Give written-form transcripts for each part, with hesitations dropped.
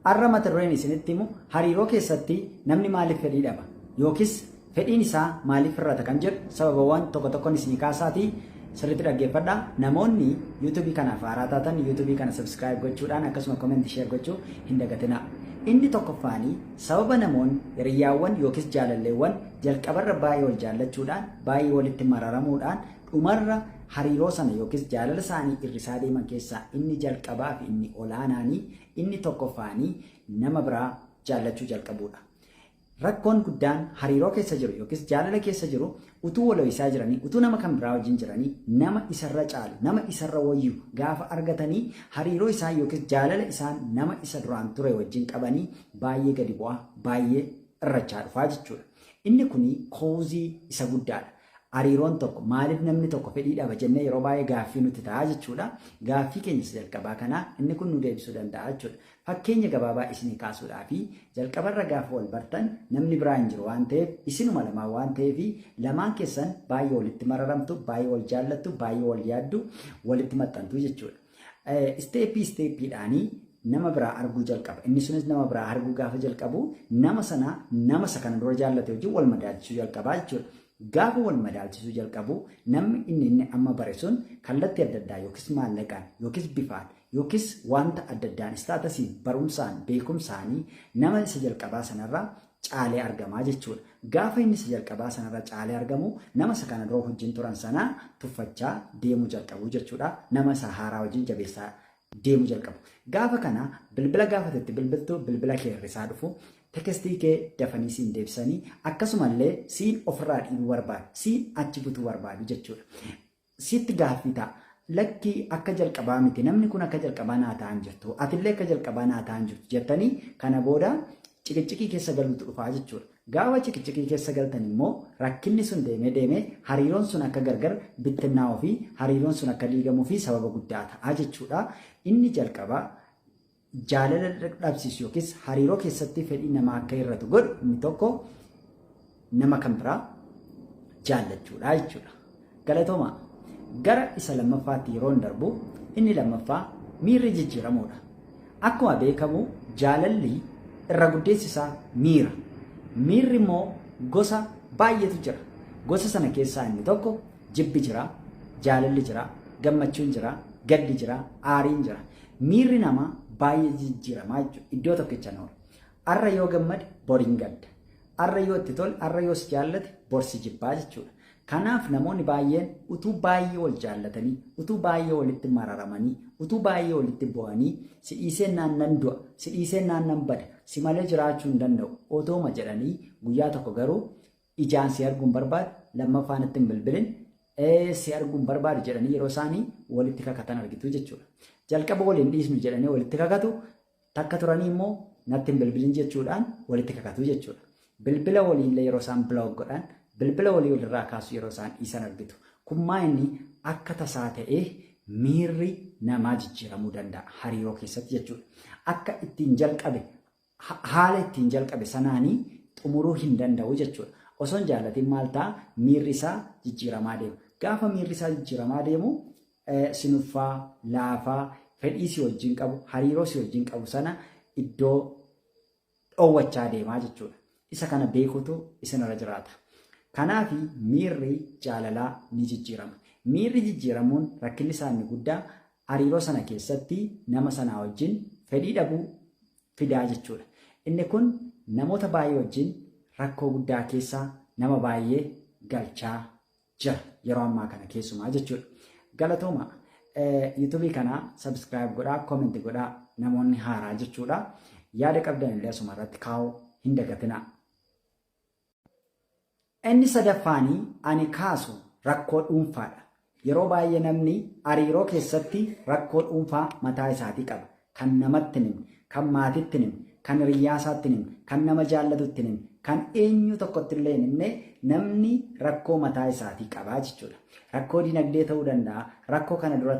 Har'a mata dureen isinitti himu hariiroo keessatti namni maaliif fedhii dhaba yookiis fedhiin isaa maaliif hir'ata kan jedhu sababawwan tokko tokkoon isinii kaasaatii sirriitti dhaggeeffadhaa. Namoonni yuutuubii kanaaf haaraa taatan yuutuubii kana subscribe gochuudhaan akkasuma comment share gochuu hin dagatinaa. Inni tokkoffaanii sababa namoonni hiriyyaawwan yookiis jaalalleewwan jalqabarra baay'ee wal jaallachuudhaan baay'ee walitti mararamuudhaan dhumarra hariiroo sana yookiis jaalala isaanii hir'isaa deeman keessaa inni jalqabaa fi inni olaanaanii inni tokkoffaanii nama biraa jaallachuu jalqabuudha. Rakkoon guddaan hariiroo keessa jiru yookiis jaalala keessa jiru utuu wal ho'isaa jiranii, utuu nama kan biraa wajjin jiranii, nama isarra caalu, nama isarra wayyu gaafa argatanii hariiroo isaan yookiis jaalala isaan nama isa duraan ture wajjin qabanii baay'ee gadi bu'aa, baay'ee irrachaa dhufaa jechuudha. Inni kuni koozii isa guddaadha. Hariiroon tokko maaliif namni tokko fedhii dhaba jennee yeroo baay'ee gaaffii nutti ta'a jechuudha. Gaaffii keenya isa jalqabaa kanaa inni kun nu deebisuu danda'a jechuudha. Fakkeenya gabaabaa isinii kaasuudhaa fi jalqabarra gaafa wal bartan namni biraa hin jiru waan ta'eef isinuma lamaan waan ta'eef lamaan keessan baay'ee walitti mararamtu, baay'ee wal jaallattu, baay'ee wal yaaddu, walitti maxxantu jechuudha. Isteeppii isteeppiidhaanii nama biraa arguu jalqaba. Inni sunis nama biraa arguu gaafa jalqabu nama sana nama isa kana dura jaallate wajjin wal madaalchisuu jalqabaa jechuudha. Gaafa wal madaalchisuu jalqabu namni inni inni amma bare sun kallattii adda addaa yookiis maallaqaan yookiis bifaan yookiis wanta adda addaan istaatasii barumsaan beekumsaanii nama isa jalqabaa sanarraa caalee argamaa jechuudha. Gaafa inni isa jalqabaa sanarra caalee argamu nama isa kana dura wajjin turan sanaa tuffachaa deemuu jalqabu jechuudha. Nama isa haaraa wajjin jabeessaa deemuu jalqabu. Gaafa kana bilbila gaafatetti bilbiltu bilbila kee hir'isaa dhufu tekestii kee dafanii siin deebisanii akkasumallee siin ofirraa dhiibuu barbaadu siin achi butuu barbaadu jechuudha. Sitti gaaffii ta'a. Lakkii akka jalqabaa miti namni kun akka jalqabaa naa ta'an jirtu atillee akka jalqabaa naa ta'an jirtu jettanii kana booda ciqiciqii keessa galuutu dhufaa jechuudha. Gaafa ciqiciqii keessa galtan immoo rakkinni sun deemee deemee hariiroon sun akka gargar bittinnaa'uu fi hariiroon sun akka diigamuu fi sababa guddaa ta'a jechuudha. Inni jalqabaa jaalala dhabsiisu yookiis hariiroo keessatti fedhii namaa akka hir'atu godhu inni tokko nama kan biraa jaallachuudha jechuudha. Galatoomaa gara isa lammaffaatti yeroo darbu inni lammaffaa miirri jijjiiramuudha. Akkuma beekamu jaalalli irra guddeessi isaa miira. Miirri immoo gosa baay'eetu jira. Gosa sana keessaa inni tokko jibbi jira, jaalalli jira, gammachuun jira, gaddi jira, aariin jira. Miirri namaa baay'ee jijjiiramaa jechuudha. Iddoo tokkicha noora. Arra yoo gammade boriin gadda. Arra yoo itti tole, arra yoo si jaallate bor si jibbaa jechuudha. Kanaaf namoonni baay'een utuu baay'ee wal jaallatanii, utuu baay'ee walitti mararamanii, utuu baay'ee walitti bo'anii si dhiiseen naan nan du'a, si dhiiseen naan nan bada, si malee jiraachuu hin danda'u otooma jedhanii guyyaa tokko garuu ijaan si arguun barbaadu, lammaffaan itti hin bilbilin, si arguun barbaadu jedhanii yeroo isaanii walitti kakatan argitu jechuudha. Jalqaba waliin dhiisnu jedhanii walitti kakatu, takka turanii immoo natti hin bilbilin jechuudhaan walitti kakatu jechuudha. Bilbila waliillee yeroo isaan block godhan, bilbila walii walirraa kaasu yeroo isaan dhiisan argitu. Kun maa inni akka tasaa ta'ee miirri namaa jijjiiramuu danda'a hariiroo keessatti jechuudha. Akka ittiin jalqabe haala ittiin jalqabe sanaanii xumuruu hin danda'u jechuudha. Osoo hin jaallatin maal ta'a miirri isaa jijjiiramaa deema. Gaafa miirri isaa jijjiiramaa deemu sinuffaa, laafaa, fedhii si wajjin qabu, hariiroo si wajjin qabu sana iddoo dhoowwachaa deemaa jechuudha. Isa kana beekuutu isinirra jiraata. Kanaaf miirri jaalalaa ni jijjiirama. Miirri jijjiiramuun rakkinni isaa inni guddaa hariiroo sana keessatti nama sanaa wajjin fedhii dhabuu fidaa jechuudha. Inni kun namoota baay'ee wajjin rakkoo guddaa keessa nama baay'ee galchaa jira yeroo ammaa kana keessumaa jechuudha. Galatooma yuutuubii kana subscribe godhaa, comment godhaa namoonni haaraa jechuudha. Yaada qabdan illee asuma irratti kaa'uu hin dagatinaa. Inni sadaffaanii ani kaasu rakkoo dhuunfaadha. Yeroo baay'ee namni hariiroo keessatti rakkoo dhuunfaa mataa isaatii qaba. Kan namatti hin himne, kan maatitti hin himne, kan hiriyyaa isaatti hin himne, kan nama jaallatutti hin himne, kan eenyu tokkotti illee hin himne namni rakkoo mataa isaatii qabaa jechuudha. Rakkoo dinagdee ta'uu danda'a, rakkoo kana dura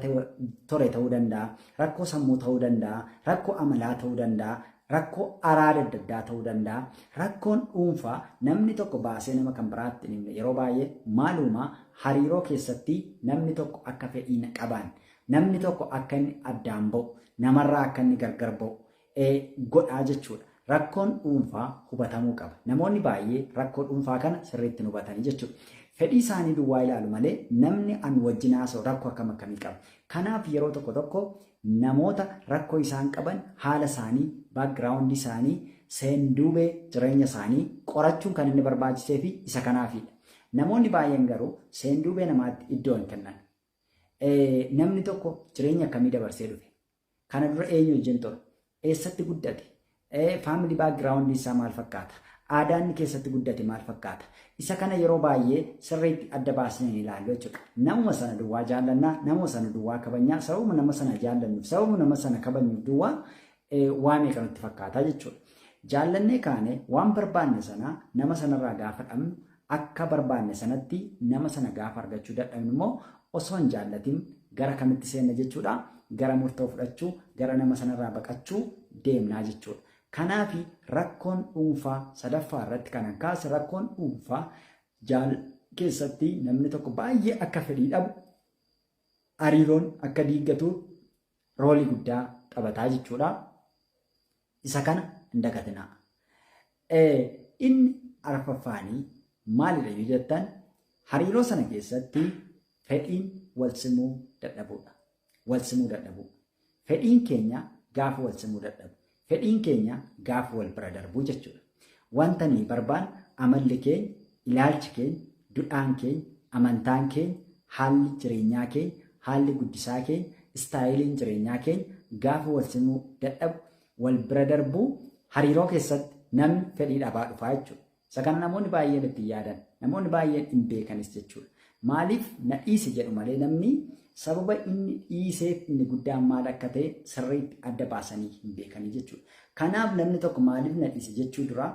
ture ta'uu danda'a, rakkoo sammuu ta'uu danda'a, rakkoo amalaa ta'uu danda'a, rakkoo araada adda addaa ta'uu danda'a. Rakkoon dhuunfaa namni tokko baasee nama kan biraatti hin himne yeroo baay'ee maaluma hariiroo keessatti namni tokko akka fedhii qabaan namni tokko akka inni addaan ba'u namarraa akka inni gargar ba'u godhaa jechuudha. Rakkoon dhuunfaa hubatamuu qaba. Namoonni baay'ee rakkoo dhuunfaa kana sirriitti hubatanii jechuudha. Fedhii isaanii duwwaa ilaalu malee namni an wajjin haasa'u rakkoo akkam akkamii qaba. Kanaaf yeroo tokko tokko namoota rakkoo isaan qaban haala isaanii, background isaanii, seenduubee jireenya isaanii qorachuun kan inni barbaachisee fi isa kanaafidha. Namoonni baay'een garuu seenduubee namaatti iddoo hin kennan. Namni tokko jireenya akkamii dabarsee dhufe? Kana dura eenyu wajjin ture? Eessatti guddate? Family background isaa maal fakkaata? Aadaan inni keessatti guddate maal fakkaata? Isa kana yeroo baay'ee sirriitti adda baasnee hin ilaallu jechuudha. Namuma sana duwwaa jaallannaa, namuma sana duwwaa kabajnaa, sababuma nama sana jaallannuuf, sababuma nama sana kabajnuuf duwwaa waa meeqa nutti fakkaata jechuudha. Jaallannee kaane waan barbaanne sana nama sanarraa gaafa dhabnu, akka barbaanne sanatti nama sana gaafa argachuu dadhabnu immoo osoo hin jaallatin gara kamitti seenna jechuudha? Gara murtoo fudhachuu, gara nama sanarraa baqachuu deemnaa jechuudha. Kanaafi rakkoon dhuunfaa sadaffaa irratti kanan kaase, rakkoon dhuunfaa jaal keessatti namni tokko baay'ee akka fedhii dhabu, hariiroon akka diiggatu role guddaa taphataa jechuudha. Isa kana hin dagatinaa. Inni arfaffaanii maalidha yoo jettan, hariiroo sana keessatti fedhiin wal simuu dadhabuudha. Wal simuu dadhabuu. Fedhiin keenya gaafa wal simuu dadhabu. Fedhiin keenya gaafa wal bira darbuu jechuudha. Wanta nuyi barbaannu, amalli keenya, ilaalchi keenya, dudhaan keenya, amantaan keenya, haalli jireenyaa keenya, haalli guddisaa keenya, styleiin jireenyaa keenya gaafa wal simuu dadhabu, wal bira darbuu, hariiroo keessatti namni fedhii dhabaa dhufaa jechuudha. Isa kana namoonni baay'een itti yaadan, namoonni baay'een hin beekanis jechuudha. Maaliif na dhiise jedhu malee namni sababa inni dhiiseef inni guddaan maal akka ta'e sirriitti adda baasanii hin beekanii jechuudha. Kanaaf namni tokko maaliif na dhiise jechuu dura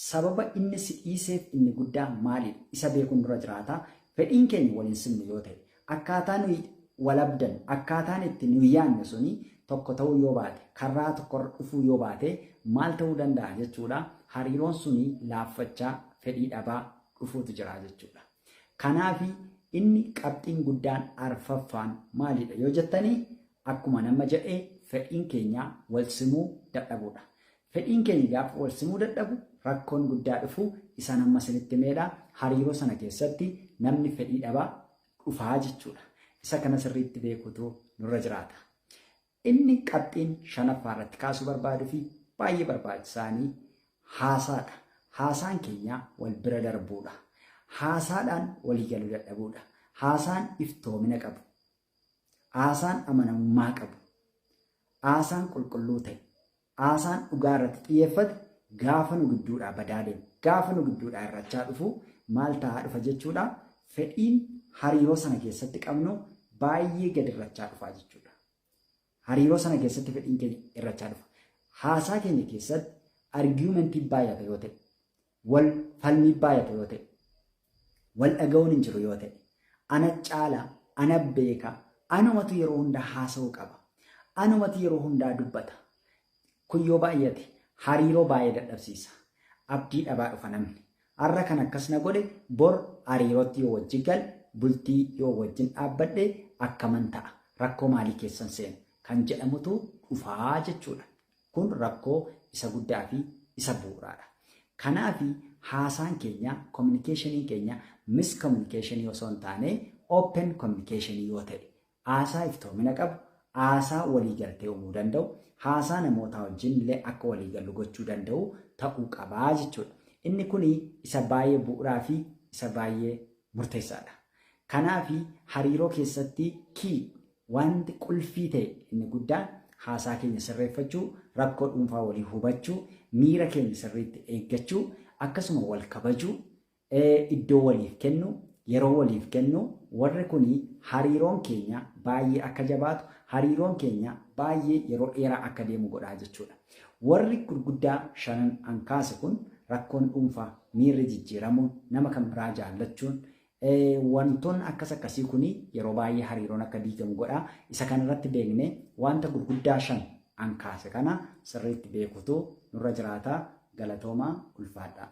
sababa inni si dhiiseef inni guddaan maalidha? Isa beekuun dura jiraata. Fedhiin keenya waliin simnu yoo ta'e, akkaataa nuyi wal abdan, akkaataan itti nuyi yaadnu suni tokko ta'uu yoo baate, karaa tokkorra dhufuu yoo baate, maal ta'uu danda'a jechuudha? Hariiroon suni laaffachaa, fedhii dhabaa dhufuutu jira jechuudha. Kanaaf inni qabxiin guddaan arfaffaan maalidha yoo jettanii, akkuma nama jedhee fedhiin keenya wal simuu dadhabuudha. Fedhiin keenya gaafa wal simuu dadhabu rakkoon guddaa dhufu isaan amma isinitti himeedha. Hariiroo sana keessatti namni fedhii dhabaa dhufaa jechuudha. Isa kana sirriitti beekuutu nurra jiraata. Inni qabxiin shanaffaa irratti kaasuu barbaaduu fi baay'ee barbaachisaanii haasaadha. Haasaan keenya wal bira darbuudha. Haasaadhaan walii galuu dadhabuudha. Haasaan iftoomina qabu. Haasaan amanamummaa qabu. Haasaan qulqulluu ta'e. Haasaan dhugaa irratti xiyyeeffate gaafa nu gidduudhaa badaa deemu, gaafa nu gidduudhaa hir'achaa dhufu, maal ta'aa dhufa jechuudha? Fedhiin hariiroo sana keessatti qabnu baay'ee gadi hir'achaa dhufaa jechuudha. Hariiroo sana keessatti fedhiin keenya hir'achaa dhufa. Haasaa keenya keessatti argumentii baay'ata yoo ta'e, wal falmii baay'ata yoo ta'e, wal dhaga'uun hin jiru yoo ta'e, ana caala, ana beeka, anumatu yeroo hundaa haasa'uu qaba, anumatu yeroo hundaa dubbata. Kun yoo baay'ate hariiroo baay'ee dadhabsiisa. Abdii dhabaa dhufa namni. Har'a kan akkas na godhe bor hariirootti yoo wajjin gale, bultii yoo wajjin dhaabbadhe akkaman ta'a? Rakkoo maalii keessan seena? Kan jedhamutu dhufaa jechuudha. Kun rakkoo isa guddaa fi isa bu'uuraadha. Kanaaf haasaan keenya, communicationiin keenya miscommunicationii osoo hin taane open communicationii yoo ta'e, haasaa iftoomina qabu, haasaa walii galtee uumuu danda'u, haasaa namootaa wajjin illee akka walii gallu gochuu danda'u ta'uu qabaa jechuudha. Inni kun isa baay'ee bu'uuraa fi isa baay'ee murteessaadha. Kanaaf hariiroo keessatti key wanti qulfii ta'e inni guddaan haasaa keenya sirreeffachuu, rakkoo dhuunfaa walii hubachuu, miira keenya sirriitti eeggachuu, akkasuma wal kabajuu, iddoo waliif kennu, yeroo waliif kennu, warri kun hariiroon keenya baay'ee akka jabaatu, hariiroon keenya baay'ee yeroo dheeraa akka deemu godhaa jechuudha. Warri gurguddaa shanan an kaase kun, rakkoon dhuunfaa, miirri jijjiiramuun, nama kan biraa jaallachuun, wantoonni akkas akkasii kun yeroo baay'ee hariiroon akka diigamu godha. Isa kanarratti beeknee wanta gurguddaa shan an kaase kana sirriitti beekutu nurra jiraata. Galatoomaa, ulfaadhaa.